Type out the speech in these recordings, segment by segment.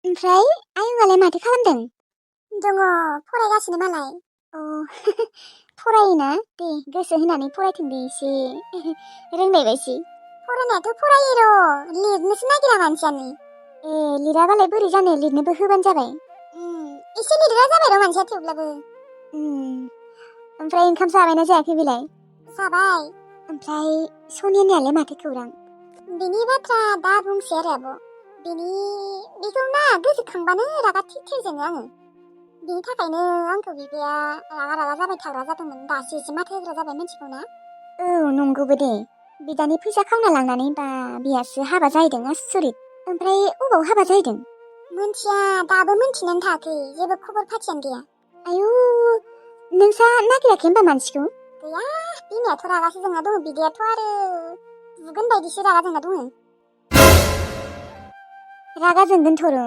ओमफ्राय आयंआलाय माथो खालामदों? दङ फरायगासिनो मालाय। फरायोना दे गोसो होनानै फरायथों दे एसे रोंनाय बायसि। फरायनायाथ' फरायो र' लिरनोसो नागिरा मानसियानो। लिराबालाय बोरै जानो लिरनोबो होबानो जाबाय। एसे लिरग्रा जाबाय र' मानसिया थेवब्लाबो। ओमफ्राय ओंखाम जाबायना जायाखै बेलाय? जाबाय। ओमफ्राय सनियानियालाय माथो खौरां? बिनि बाथ्रा दा बुंसै आरो आब'। बेखौ ना गोसोखांबानो रागा थिर जोङो आङो। बिनि थाखायनो आंखौ बिदाया रागा जाबाय थाग्रा जादोंमोन। दासो एसे माथो होग्रा जाबाय मिथिगौ ना? औ नंगौबो दे। बिदानि फैसा खावना लांनानै बा बियासो हाबा जाहैदों आसुरित। ओमफ्राय अबाव हाबा जाहैदों? मोनथिया दाबो मोनथिनानै थायाखै जेबो खबर फाथियानो गैया। आयु नोंसा नागिराखै होनबा मानसिखौ? गैया बिमायाथ' रागासो जोंना दङ बिदायाथ' आरो बुगोन बायदिसो रागा जोंना दङ। रागा जोंगोनथ' र'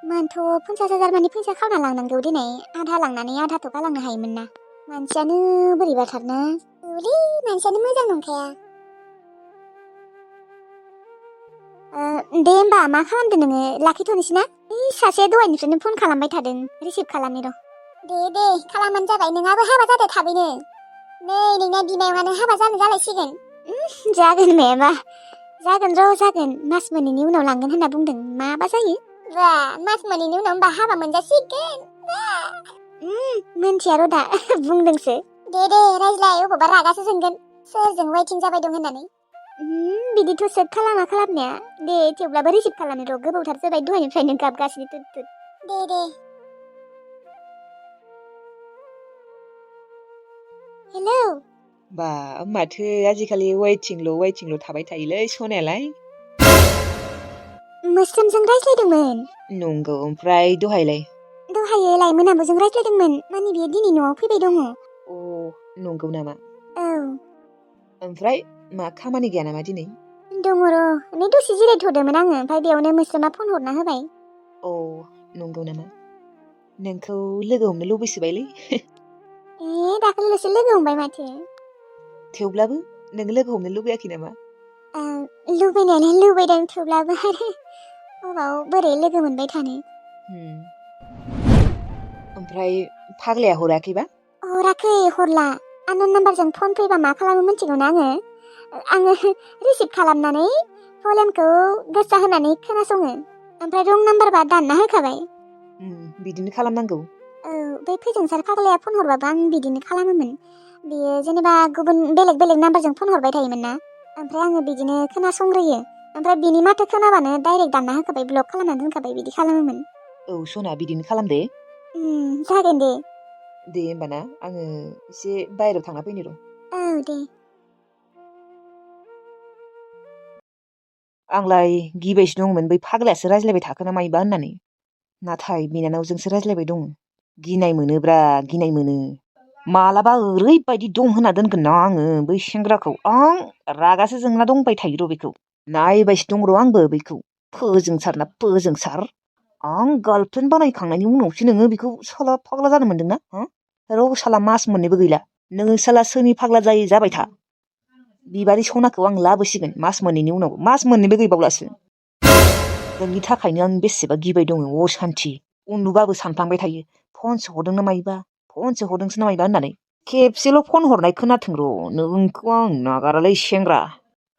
मानोथ' 50,000 मानि फैसा खावना लांनांगौ दिनै आधा लांनानै आधाथ' गालांनो हायोमोन ना। मानसियानो बोरैबाथारना औलै मानसियानो मोजां नंखाया। दे होमबा मा खालामदों नोङो लाखिथ'नोसै ना? सासेया दहायनिफ्रायनो फन खालामबाय थादों रिसिभ खालामनि र'। दे खालामबानो जाबाय नोंहाबो हाबा जादो थाबैनो। नै नोंना बिमायंआनो हाबा जानो जालायसिगोन। जागोन मायाबा जागोन र' जागोन मास मोननैनि उनाव लांगोन होनना बुंदों माबा जायो। बा मास मोननैनि उनाव होनबा हाबा मोनजासिगोन। मोनथिया र' दा बुंदोंसो। दे रायज्लाय अबावबा रागासो जोंगोन सोरजों वेटिं जाबाय दं होननानै। बिदिथ' सेट खालामा खालामनाया दे थेवब्लाबो रिसिभ खालामनो र' गोबावथार जाबाय दहायनिफ्रायनो गाबगासिनो तुत तुत। दे हेलौ बा माथो आजिखालि वेटिंल' थाबाय थायोलै सनायालाय। मोस्रोमजों रायज्लायदोंमोन। नंगौ ओमफ्राय दहायलाय? दहायो लायमोनाबोजों रायज्लायदोंमोन माने बियो दिनै न'आव फैबाय दङ। अ नंगौ नामा? औ। ओमफ्राय मा खामानि गैया नामा दिनै? दङ र' नै दसे जिरायथ'दोंमोन आङो ओमफ्राय बेयावनो मोस्रोमा फन हरना होबाय। अ नंगौ नामा? नोंखौ लोगो हमनो लुबैसोबायलै। दाखालिल'सो लोगो हमबाय माथो। थेवब्लाबो नों लोगो हमनो लुबैयाखै नामा? लुबैनायालाय लुबैदों थेवब्लाबो आरो अबाव बोरै लोगो मोनबाय थानो। ओमफ्राय फाग्लाया हराखैबा? हराखै हरला आननन नाम्बारजों फन फैबा मा खालामो मिथिगौना आङो रिसिभ खालामनानै भलिउमखौ गोसा होनानै खोनासङो ओमफ्राय रं नाम्बारबा दानना होखाबाय। बिदिनो खालामनांगौ। औ बै फैजोंसार फाग्लाया फन हरबाबो आं बिदिनो खालामोमोन। बियो जेनेबा गुबुन बेलेग नाम्बारजों फन हरबाय थायोमोन ना ओमफ्राय आङो बिदिनो खोनासंग्रोयो ओमफ्राय बिनि माथो खोनाबानो डाइरेक्ट दानना होखाबाय ब्लक खालामना दोनखाबाय बिदि खालामोमोन। औ सना बिदिनो खालाम दे। जागोन दे। दे होमबाना आङो एसे बायहेरायाव थांना फैनि र'। औ दे। आंलाय गिबायसो दंमोन बै फाग्लायासो रायज्लायबाय थाखो ना मायोबा होननानै। नाथाय बिनानावजोंसो रायज्लायबाय दङ। गिनाय मोनोब्रा गिनाय मोनो। मालाबा ओरैबायदि दं होना दोनगोन ना आङो बै सेंग्राखौ आं रागासो जोंना दंबाय थायो र' बेखौ। नायबायसो दं र' आंबो बैखौ फोजोंसार आं गार्लफ्रेन्ड बानायखांनायनि उनावसो नोङो बेखौ साला फाग्ला जानो मोन्दोंना र' साला मास मोननैबो गैला नोङो साला सोरनि फाग्ला जाबाय था। बिबारि सनाखौ आं लाबोसिगोन मास मोननैनि उनाव मास मोननैबो गैबावलासो। नोंनि थाखायनो आं बेसेबा गिबाय दङ असान्थि उन्दुबाबो सानफ्लांबाय थायो फनसो हरदोंना मायोबा होननानै। खेबसेल' फन हरनाय खोनाथों र' नोंखौ आं नागारालै सेंग्रा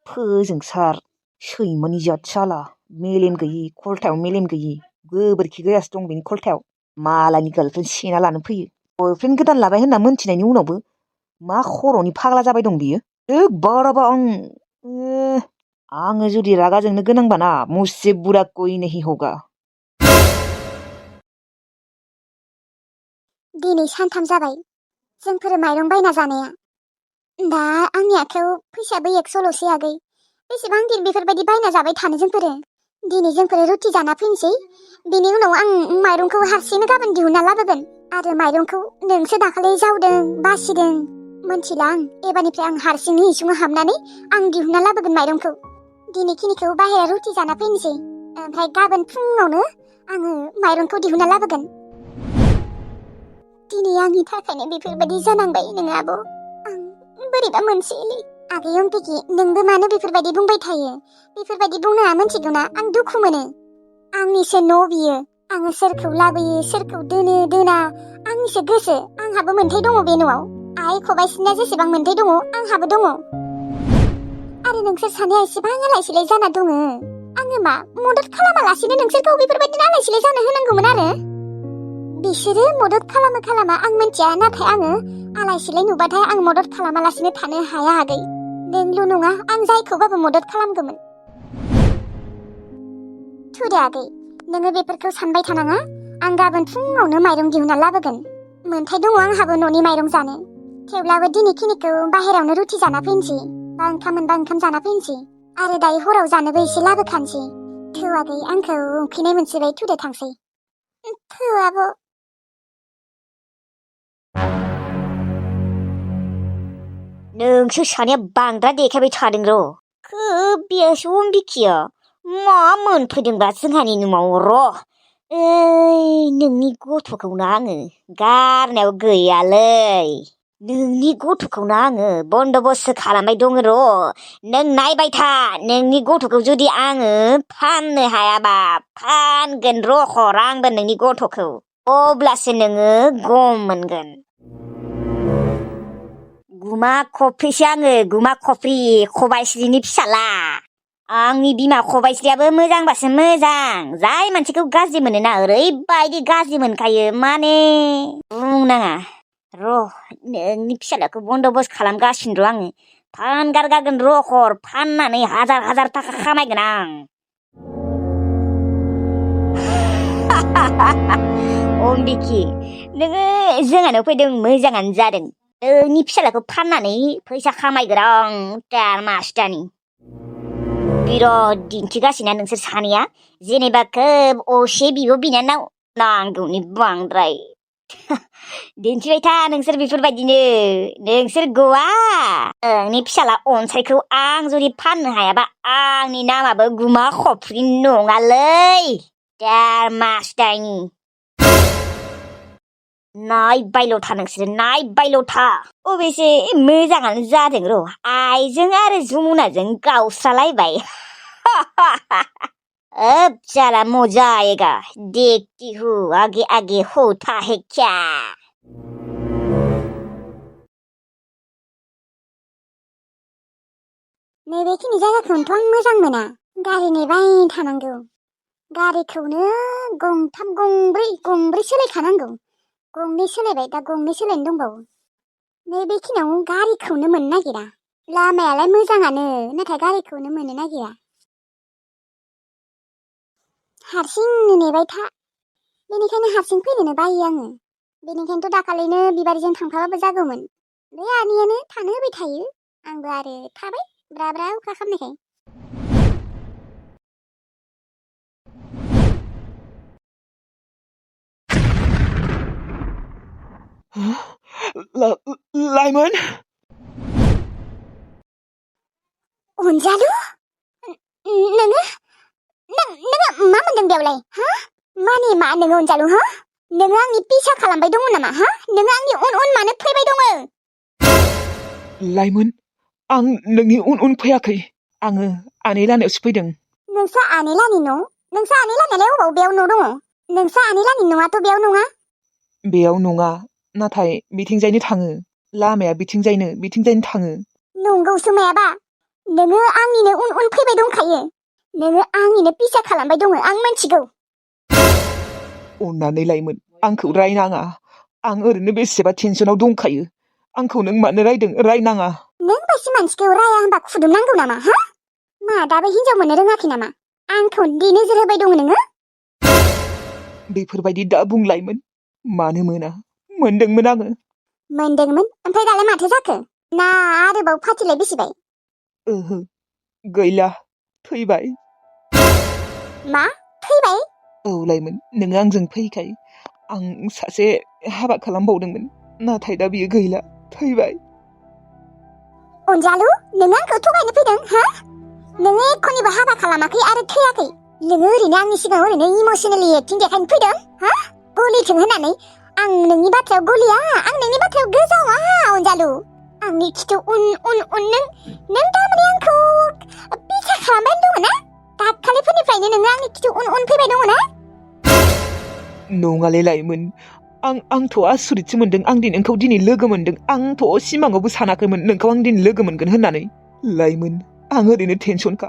फोजोंसार सैमानि जाद साला मेलेम गैयि खलथायाव मेलेम गैयि गोबोरखि गोजासो दं बेनि खलथायाव मालायनि गार्लफ्रेन्ड सेना लानो फैयो। बयफ्रेन्ड गोदान लाबाय होनना मोनथिनायनि उनावबो मा खर'नि फाग्ला जाबाय दं बियो। बाराबा आङो जुदि रागा जोंनो गोनांबाना मुझसे बुरा कोई नहीं होगा। दिनै सानथाम जाबाय जोंफोर माइरं बायना जानाया। दा आंनि आखायाव फैसायाबो 100ल'सै आगै बेसेबां दिन बेफोरबायदि बायना जाबाय थानो जोंफोरो। दिनै जोंफोरो रुटि जाना फैनोसै बेनि उनाव आं माइरंखौ हारसिंनो गाबोन दिहुनना लाबोगोन आरो माइरंखौ नोंसो दाखालि जावदों बासिदों मोनथिला आं एबारनिफ्राय आं हारसिंनो इसिङाव हाबनानै आं दिहुनना लाबोगोन माइरंखौ। दिनैखिनिखौ बाहेरा रुटि जाना फैनोसै ओमफ्राय गाबोन फुङावनो आङो माइरंखौ दिहुनना लाबोगोन। दिनै आंनि थाखायनो बेफोरबायदि जानांबाय नोङो आब'। आं बोरैबा मोनसैलै। आगै अम्बिकी नोंबो मानो बेफोरबायदि बुंबाय थायो? बेफोरबायदि बुंनाङा मोनथिगौना आं दुखु मोनो। आंनिसो न' बियो आङो सोरखौ लाबोयो सोरखौ दोना आंनिसो गोसो। आंहाबो मोन्थाय दङ बे न'आव। आइ खबाइस्रिना जेसेबां मोन्थाय दङ आंहाबो दङ। आरो नोंसोर सानैया एसेबां आलाय सिलाय जाना दङ। आङो मा मदद खालामालासिनो नोंसोरखौ बेफोरबायदिनो आलाय सिलाय जानो होनांगौमोन आरो। बिसोरो मदद खालामा आं मिन्थिया, नाथाय आङो आलाय सिलाय नुबाथाय आं मदद खालामालासिनो थानो हाया आगै। नोंल' नङा, आं जायखौबाबो मदद खालामगौमोन। थुदे आगै, नोङो बेफोरखौ सानबाय थानाङा। आं गाबोन फुङावनो माइरं दिहुनना लाबोगोन। मोन्थाय दङ आंहाबो न'नि माइरं जानो। थेवब्लाबो दिनैखिनिखौ बाहेरावनो रुटि जाना फैनोसै, बा ओंखाम मोनबा ओंखाम जाना फैनोसै। आरो दायो हराव जानोबो एसे लाबोखानोसै। थौ आगै, आंखौ उखैनाय मोनसोबाय, थुदो थांसै। थौ आब'। नोंसोर सानैया बांद्राय देखायबाय थादों र'। खोब बेयासो अम्बिखिया मा मोनफैदोंबा जोंहानि न'आव र'। नोंनि गथ'खौनो आङो गारनायाव गैयालै। नोंनि गथ'खौनो आङो बन्द'बस्त खालामबाय दङ र'। नों नायबाय था, नोंनि गथ'खौ जुदि आङो फाननो हायाबा फानगोन र' हर आंबो नोंनि गथ'खौ। अब्लासो नोङो गम मोनगोन। गुमा खफ्रिसो आङो, गुमा खफ्रि, खबाइस्रिनि फिसाला। आंनि बिमा खबाइस्रियाबो मोजांबासो मोजां। जाय मानसिखौ गाज्रि मोनोना ओरैबायदि गाज्रि मोनखायो, माने बुंनाङा। र' नोंनि फिसालाखौ बन्द'बस्त खालामगासिनो र' आङो। फानगारगारगोन र' हर, फाननानै हाजार थाखा खामायगोन आं। अम्बिखि, नोङो जोंहानाव फैदों मोजाङानो जादों। नोंनि फिसालाखौ फाननानै फैसा खामायगोन आं मासदानि। बिराद दिन्थिगासिनो नोंसोर सानैया, जेनेबा खोब असे बिब' बिनानाव नांगौनि बांद्राय। दिन्थिबाय था नोंसोर बेफोरबायदिनो, नोंसोर गवा। नोंनि फिसाला अनसायखौ आं जुदि फाननो हायाबा आंनि नामाबो गुमा खफ्रि नङालै मासदानि। नायबायल' था नोंसोरो, नायबायल' था। अबेसे मोजाङानो जादों र', आइजों आरो जमुनाजों गावस्रालायबाय। अब जाला मजा आएगा, देखती हूँ आगे आगे होता है क्या। नैबेखिनि जायगाखौनोथ' आं मोजां मोना। गारि नेबाय थानांगौ। गारिखौनो गंथाम गंब्रै सोलायखानांगौ। गंनै सोलायबाय, दा गंनै सोलायनो दंबावो। नैबेखिनियाव गारिखौनो मोननो नागिरा। लामायालाय मोजाङानो, नाथाय गारिखौनो मोननो नागिरा। हारसिंनो नेबाय था। बेनिखायनो हारसिं फैनोनो बायो आङो। बेनिखायनोथ' दाखालिनो बिबारिजों थांफाबाबो जागौमोन। बे आनैयानो थानो होबाय थायो। आंबो आरो थाबाय ब्रा ब्रा अखा खामनायखाय। लाइमोन। अनजालु, नोङो मा मोनदों बेयावलाय? हा? माने मा नोङो अनजालु? हा? नोङो आंनि पिसा खालामबाय दङ नामा? हा? नोङो आंनि उन मानो फैबाय दङ? लाइमोन, आं नोंनि उन फैयाखै। आङो आनै लानायावसो फैदों। नोंसा आनै लानि न'? नोंसा आनै लानायालाय अबाव बेयाव न' दङ? नोंसा आनै लानि न'आथ' बेयाव नङा। बेयाव नङा, नाथाय बिथिंजायनो थाङो। लामाया बिथिंजायनो थाङो। नंगौसो मायाबा। नोङो आंनिनो उन फैबाय दंखायो। नोङो आंनिनो पिसा खालामबाय दङ, आं मिथिगौ। अननानै लाइमोन, आंखौ रायनाङा। आं ओरैनो बेसेबा टेनसनाव दंखायो। आंखौ नों मानो रायदों? रायनाङा। नों बायदि मानसिखौ राया होनबा खुदुमनांगौ नामा? हा? मा दाबो हिनजाव मोननो रोङाखै नामा? आंखौ दि नोजोर होबाय दङ नोङो? बेफोरबायदि दा बुंलाइमोन। मानो मोना? मोनदोंमोन आङो। मोनदोंमोन? ओमफ्राय दालाय माथो जाखो? ना आरोबाव फाथिलाय बिसिबाय? ओहो, गैला, थैबाय। मा? थैबाय? औ लाइमोन, नोङो आंजों फैखाय। आं सासे हाबा खालामबावदोंमोन, नाथाय दा बियो गैला, थैबाय। अनजालु, नोङो आंखौ थगायनो फैदों? हा? नोङो एखनिबो हाबा खालामाखै आरो थैयाखै। नोङो ओरैनो आंनि सिगाङाव ओरैनो इमसनेलि एक्टिं देखायनो फैदों? हा? गलिथों होननानै। आं नोंनि बाथ्रायाव गलिया, आं नोंनि बाथ्रायाव गोजावा अनजालु। आंनि खिथु उन नों थारमाने आंखौ पिसा खालामबाय दङ ना? दाखालिफोरनिफ्रायनो नोङो आंनि खिथु उन फैबाय दङ ना? नङालै लाइमोन आंथ' आसरितसो मोनदों आं नोंखौ दिनै लोगो मोनदों आंथ' सिमाङावबो सानाखैमोन नोंखौ आं दिनै लोगो मोनगोन होननानै लाइमोन आं ओरैनो टेनसनखा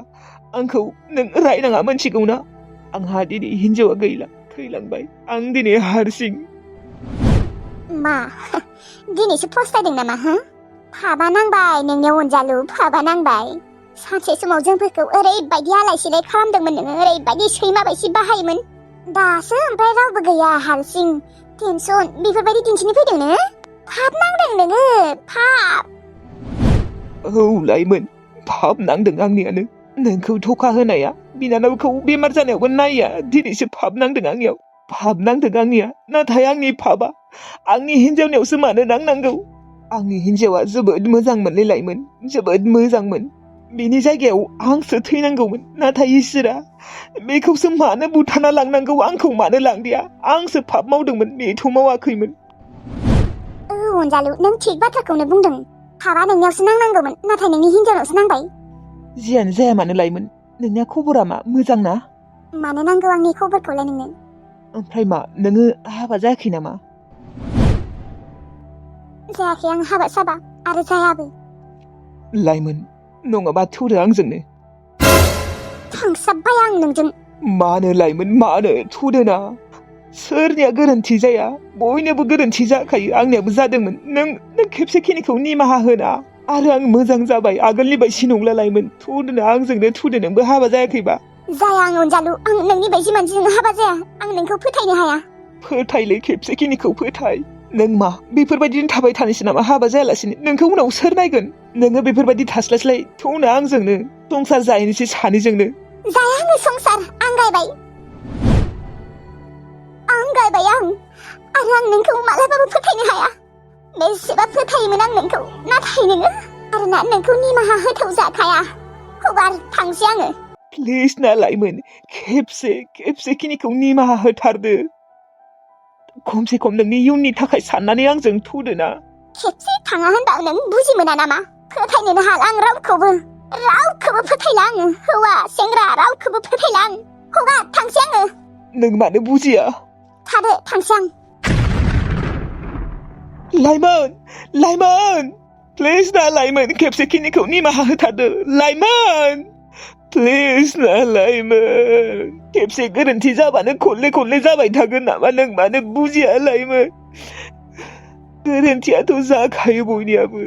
आंखौ नों रायनाङा मोनथिगौना आंहा दिनै हिनजावा गैला थैलांबाय आं दिनै हारसिं मा दिनैसो फस्थायदों नामा हो फाबा नांबाय नोंनियाव अनजालु फाबा नांबाय सानसे समाव जोंफोरखौ ओरैबायदि आलाय सिलाय खालामदोंमोन नोङो ओरैबायदि सैमा बायदि बाहायोमोन दासो ओमफ्राय रावबो गैया हारसिं टेनसन बेफोरबायदि दिन्थिनो फैदों नोङो फाब नांदों नोङो फाब औ लाइमोन फाब नांदों आंनियानो नोंखौ धोखा होनाया बिनानावखौ बेमार जानायावबो नाया दिनैसो फाब नांदों आंनियाव फाब नांदों आंनिया नाथाय आंनि फाबा आंनि हिनजावनियावसो मानो नांनांगौ आंनि हिनजावा जोबोद मोजांमोनलै लाइमोन जोबोद मोजांमोन बिनि जायगायाव आंसो थैनांगौमोन नाथाय इसोरा बेखौसो मानो बुथारना लांनांगौ आंखौ मानो लांदिया आंसो फाब मावदोंमोन बेथ' मावाखैमोन अनजालु नों थिग बाथ्राखौनो बुंदों फाबा नोंनियावसो नांनांगौमोन नाथाय नोंनि हिनजावनावसो नांबाय जियानो जाया मानो लाइमोन नोंनिया खबरा मा मोजां ना मानो नांगौ आंनि खबरखौलाय नोंनो ओमफ्राय मा नोङो हाबा जायाखै नामा जायाखै आं हाबा साबा आरो जायाबो लाइमोन नङाबा थुदो आंजोंनो थांसाबबाय आं नोंजों मानो लाइमोन मानो थुदोना सोरनिया गोरोन्थि जाया बयनोबो गोरोन्थि जाखायो आंनियाबो जादोंमोन नों खेबसे खिनिखौ निमाहा होना आरो आं मोजां जाबाय आगोलनि बायदि नंला लाइमोन थुदोना आंजोंनो थुदो नोंबो हाबा जायाखैबा जाया आं अनजालु आं नोंनि बायदि मानसिजों हाबा जाया आं नोंखौ फोथायनो हाया फोथायलै खेबसे खिनिखौ फोथाय नों मा बेफोरबायदिनो थाबाय थानोसै नामा हाबा जायालासिनो नोंखौ उनाव सोर नायगोन नोङो बेफोरबायदि थास्लायस्लाय थौना आंजोंनो संसार जाहैनोसै सानैजोंनो जाया आङो संसार आंगायबाय आं आरो आं नोंखौ मालाबाबो फोथायनो हाया बेसेबा फोथायोमोन आं नोंखौ नाथाय नोङो आरो ना नोंखौ निमाहा होथाव जाखाया हगार थांसै आङो प्लिज ना लाइमोन खेबसे खिनिखौ निमाहा होथारदो खमसे खम नोंनि इयुननि थाखाय साननानै आंजों थुदो ना खेबसे थाङा होनबा नों बुजि मोना नामा फोथायनोनो हाला आं रावखौबो फोथायला आङो हौवा सेंग्रा रावखौबो फोथायला आं हगार थांसै आङो नों मानो बुजिया थादो थांसै आं लाइमोन प्लिज ना लाइमोन खेबसे खिनिखौ निमाहा होथारदो लाइमोन प्लिज ना लाइमोन खेबसे गोरोन्थि जाबानो खनले जाबाय थागोन नामा नों मानो बुजिया लाइमोन गोरोन्थियाथ' जाखायो बयनियाबो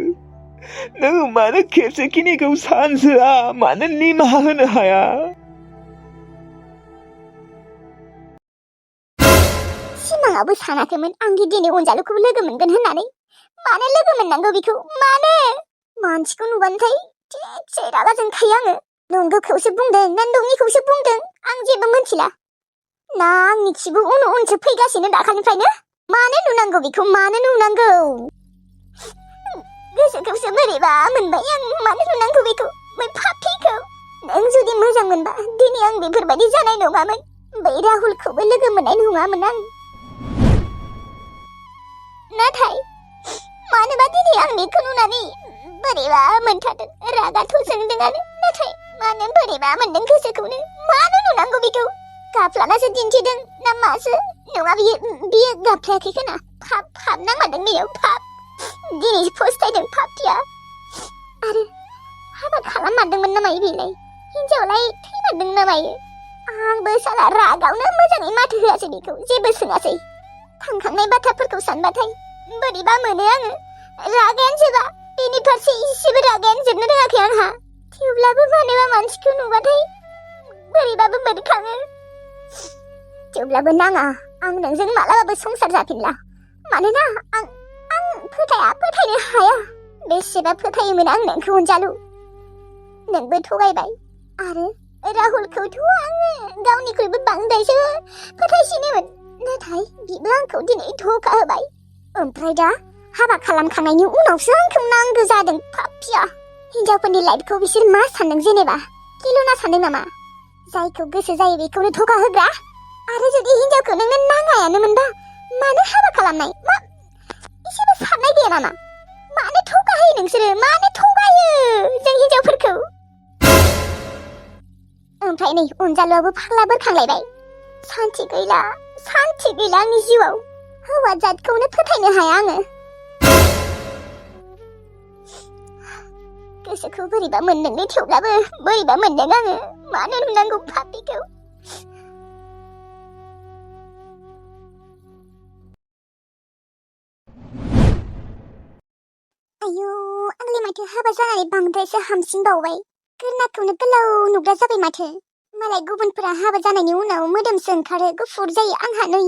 नों मानो खेबसे खिनिखौ सानसोआ मानो निमाहा होनो हाया सिमाङावबो सानाखैमोन आंदि दिनै अनजालुखौबो लोगो मोनगोन होननानै मानो लोगो मोननांगौ बेखौ मानो मानसिखौ नुबानोथाय थिगसे रागा जोंखायो आङो नंगौखौसो बुंदों ना नङिखौसो बुंदों आं जेबो मोनथिला ना आंनि खिबु उनसो फैगासिनो दाखालिनिफ्रायनो मानो नुनांगौ बेखौ मानो नुनांगौ गोसोखौसो बोरैबा मोनबाय आं मानो नुनांगौ बेखौ बै फाफ्लिखौ नों जुदि मोजां मोनबा दिनै आं बेफोरबायदि जानाय नङामोन बै राहुलखौबो लोगो मोननाय नङामोन आं नाथाय मानोबा दिनै आं बेखौ नुनानै बोरैबा मोनथारदों रागाथ' जोंदोंआनो नाथाय मानो बोरैबा मोनदों गोसोखौनो मानो नुनांगौ बेखौ गाफ्लानासो दिन्थिदों ना मासो नङा बियो गाफ्लायाखै खोना फाब नांमारदों बेयाव फाब दिनै फस्थायदों फाबथिया आरो हाबा खालाममारदोंमोन ना मायो बेलाय हिनजावलाय थैमारदों ना मायो आंबो साला रागावनो मोजाङै माथो होआसै बेखौ जेबो सोङासै थांखांनाय बाथ्राफोरखौ सानबाथाय बोरैबा मोनो आङो रागायानो जोबा बेनि फारसे इसेबो रागायानो जोबनो रोङाखै आंहा थेवब्लाबो मानोबा मानसिखौ नुबाथाय बोरैबाबो मोनखाङो थेवब्लाबो नाङा आं नोंजों मालाबाबो संसार जाफिनला मानोना आं फोथायनो हाया बेसेबा फोथायोमोन आं नोंखौ अनजालु नोंबो थगायबाय आरो राहुलखौथ' आङो गावनिख्रुइबो बांद्रायसो फोथायसिनोमोन नाथाय बिबो आंखौ दिनै धोखा होबाय ओमफ्राय दा हाबा खालामखांनायनि उनावसो आंखौ नांगौ जादों पापिया हिनजावफोरनि लाइफखौ बिसोर मा सानदों जेनेबा किलुना सानदों नामा जायखौ गोसो जायो बेखौनो धोखा होग्रा आरो जुदि हिनजावखौ नोंनो नाङायानो मोनबा मानो हाबा खालामनाय मा एसेबो साननाय गैया नामा मानो धोखा होयो नोंसोरो मानो थगायो जों हिनजावफोरखौ ओमफ्राय नै अनजालुआबो फाग्ला बोरखांलायबाय सान्थि गैला सान्थि गैला आंनि जिउआव हौवा जातखौनो फोथायनो हाया आङो गोसोखौ बोरैबा मोनदोंलै थेवब्लाबो बोरैबा मोनदों आङो मानो नुनांगौ पापिखौ आयौ आंलाय माथो हाबा जानानै बांद्रायसो हामसिनबावबाय गोरनाखौनो गोलाव नुग्रा जाबाय माथो मालाय गुबुनफोरा हाबा जानायनि उनाव मोदोमसो ओंखारो गुफुर जायो आंहा नै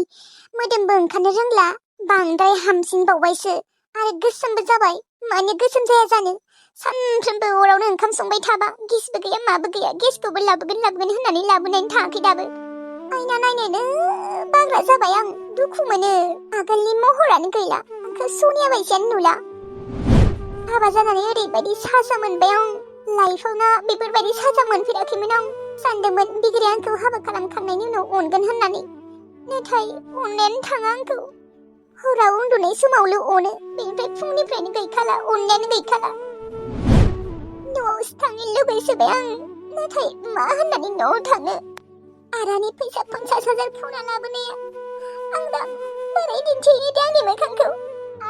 मोदोमबो ओंखारनो रोंला बांद्राय हामसिनबावबायसो आरो गोसोमबो जाबाय मानो गोसोम जाया जानो सानफ्रोमबो अरावनो ओंखाम संबाय थाबा गेसबो गैया माबो गैया गेसखौबो लाबोगोन होननानै लाबोनायनि थाङाखै दाबो आयना नायनोनो बाग्रा जाबाय आं दुखु मोनो आगोलनि महरानो गैला आंखौ सनिया बायदियानो नुला हाबा जानानै ओरैबायदि साजा मोनबाय आं लाइफआवनो बेफोरबायदि साजा मोनफेराखैमोन आं सानदोंमोन बिग्राया आंखौ हाबा खालामखांनायनि उनाव अनगोन होननानै नाथाय अननायानो थाङा आंखौ हराव उन्दुनाय समावल' अनो बेनिफ्राय फुंनिफ्रायनो गैखाला अननायानो गैखाला न'आवसो थांनो लुगैसोबाय आं नाथाय मा होननानै न'आव थांनो आरानि फैसा 50,000 खावना लाबोनाया आं दा बोरै दिन्थिहैनो दे आंनि मोखांखौ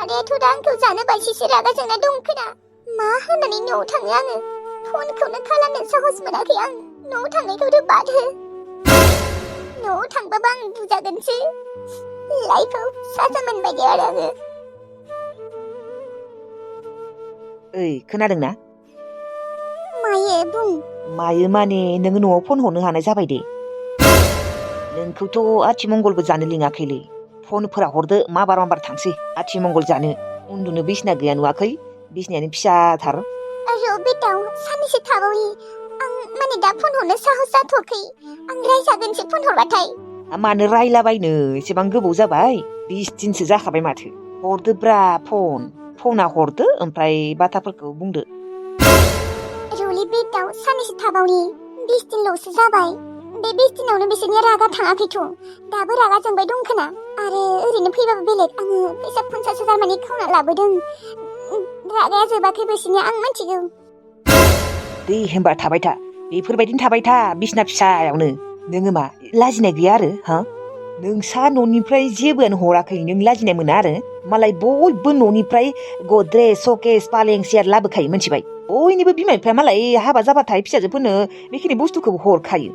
आदायाथ' दा आंखौ जानो बायसेसो रागा जोंना दंखोना मा होननानै न'आव थाङो आङो फनखौनो खालामनो साहस मोनाखै आं न'आव थांनायखौथ' बाद हो न'आव थांबाबो आं बुजागोनसो लाइफआव साजा मोनबाय आरो आङो ओइ खोनादोंना मायो बुं मायो माने नोङो न'आव फन हरनो हानाय जाबाय दे नोंखौथ' आथिमंगलबो जानो लिङाखैलै फनफोरा हरदो माबार थांसै आथिमंगल जानो उन्दुनो बिसिना गैया नुवाखै बिसिनायानो फिसाथार र' बेटाव साननैसो थाबावनि आं माने दा फन हरनो साहस जाथ'वाखै आं रायजागोनसो फन हरबाथाय मानो रायलाबायनो एसेबां गोबाव जाबाय 20 दिनसो जाखाबाय माथो हरदोब्रा फना हरदो ओमफ्राय बाथ्राफोरखौ बुंदो र'लै बेटाव साननैसो थाबावनि 20 दिनल'सो जाबाय बे 20 दिनावनो बिसोरनि रागा थाङाखैथ' दाबो रागा जोंबाय दंखोना आरो ओरैनो फैबाबो बेलेग आङो फैसा 50,000 मानि खावना लाबोदों रागाया जोबाखै बिसोरनिया आं मिथिगौ दे होमबा थाबाय था बेफोरबायदिनो थाबाय था बिसिना फिसायावनो नोङो मा लाजिनाय गैया आरो हा नोंसा न'निफ्राय जेबोआनो हराखै नों लाजिनाय मोना आरो मालाय बयबो न'निफ्राय गद्रेज सकेस पालें सियार लाबोखायो मिथिबाय बयनिबो बिमा बिफाया मालाय हाबा जाबाथाय फिसाजोफोरनो बेखिनि बुस्थुखौ हरखायो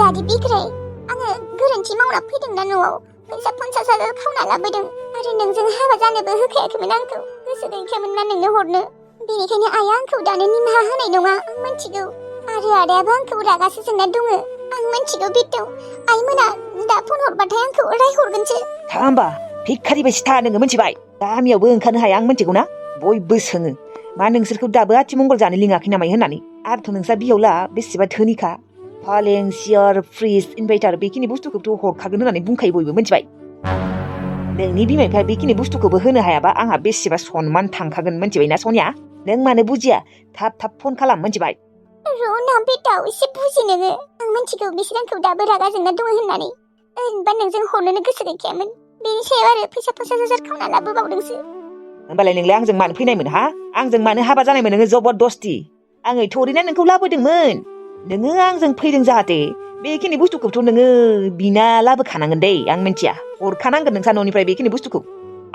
दादि बिग्राय आङो गोरोन्थि मावना फैदोंना न'आव फैसा 50,000 खावना लाबोदों आरो नोंजों हाबा जानोबो होखायाखैमोन आंखौ गोसो गैखायामोन ना नोंनो हरनो बेनिखायनो आइया आंखौ दानो निमाहा होनाय नङा आं मिथिगौ आरो आदायाबो आंखौ रागासो जोंना दङ आं मिथिगौ बिट्टु आइमोना दा फन हरबाथाय आंखौ रायहरगोनसो था होमबा भिखारि बायसि था नोङो मिथिबाय गामियावबो ओंखारनो हाया आं मिथिगौ ना बयबो सोङो मा नोंसोरखौ दाबो आथिमंगल जानो लिङाखै नामाय होननानै आरोथ' नोंसा बिहावला बेसेबा धोनिखा फालें सियार फ्रिज इनभार्टार बेखिनि बुस्थुखौथ' हरखागोन होननानै बुंखायो बयबो मिथिबाय नोंनि बिमा बिफाया बेखिनि बुस्थुखौबो होनो हायाबा आंहा बेसेबा सनमान थांखागोन मिथिबायना सनिया नों मानो बुजिया थाब फन खालाम मिथिबाय र'ना बेटाव एसे बुजि नोङो आं मिथिगौ बिसोर आंखौ दाबो रागा जोंना दङ होननानै ओरैनोबा नोंजों हरनोनो गोसो गैखायामोन बेनि सायाव आरो फैसा 50,000 खावना लाबोबावदोंसो होमबालाय नोंलाय आंजों मानो फैनायमोन हा आंजों मानो हाबा जानायमोन नोङो जबरदस्ति आङो थोरैनो नोंखौ लाबोदोंमोन नोङो आंजों फैदों जाहाथे बेखिनि बुस्थुखौथ' नोङो बिना लाबोखानांगोन दै आं मिथिया हरखानांगोन नोंसा न'निफ्राय बेखिनि बुस्थुखौ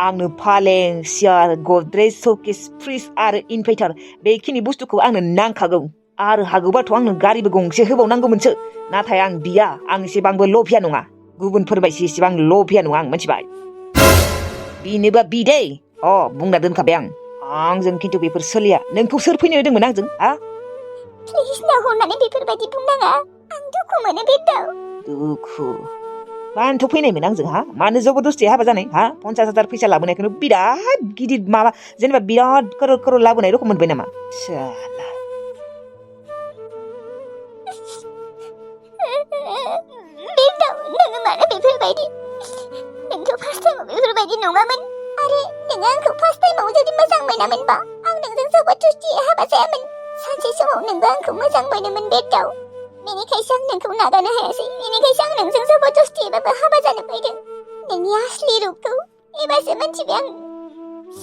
आंनो फालें सियार गद्रेज सकेस फ्रिज आरो इनभार्टार बेखिनि बुस्थुखौ आंनो नांखागौ आरो हागौबाथ' आंनो गारिबो गंसे होबावनांगौमोनसो नाथाय आं बिया आं एसेबांबो लभिया नङा गुबुनफोरबायदि एसेबां लभिया नङा आं मिथिबाय बिनोबा बिदै बुंना दोनखाबाय आंजों खिन्थु बेफोर सोलिया नोंखौ सोर फैनो होदोंमोन आंजों हा प्लिज ना हरनानै बेफोरबायदि बुंनाङा आं दुखु मोनो बेटाव दुखु मानोथ' फैनायमोन आंजों हा मानो जबरदस्ति हाबा जानाय हा 50,000 फैसा लाबोनायखौनो बिराद गिदिर माबा जेनेबा बिराद करोड़ लाबोनाय रखम मोनबाय नामा साला बेटाव नोङो मानो बेफोरबायदि नोंथ' फार्स्ट टाइमाव बेफोरबायदि नङामोन आरो नोङो आंखौ फार्स्ट टाइमाव जुदि मोजां मोनामोनबा आं नोंजों जबरदस्ति हाबा जायामोन सानसे समाव नोंबो आंखौ मोजां मोनोमोन बेटाव बेनिखायसो आं नोंखौ नागारनो हायासै बेनिखायसो आं नोंजों जबरदस्तिबाबो हाबा जानो फैदों नोंनि आसलि रुपखौ एबारसो मिथिबाय आं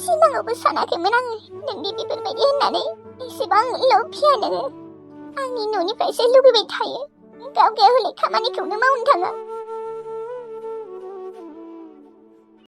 सिमाङावबो सानाखैमोन आङो नोंनि बेफोरबायदि होननानै एसेबां लभिया नोङो आंनि न'निफ्रायसो लुबैबाय थायो गाव हले खामानिखौनो मावनो थाङा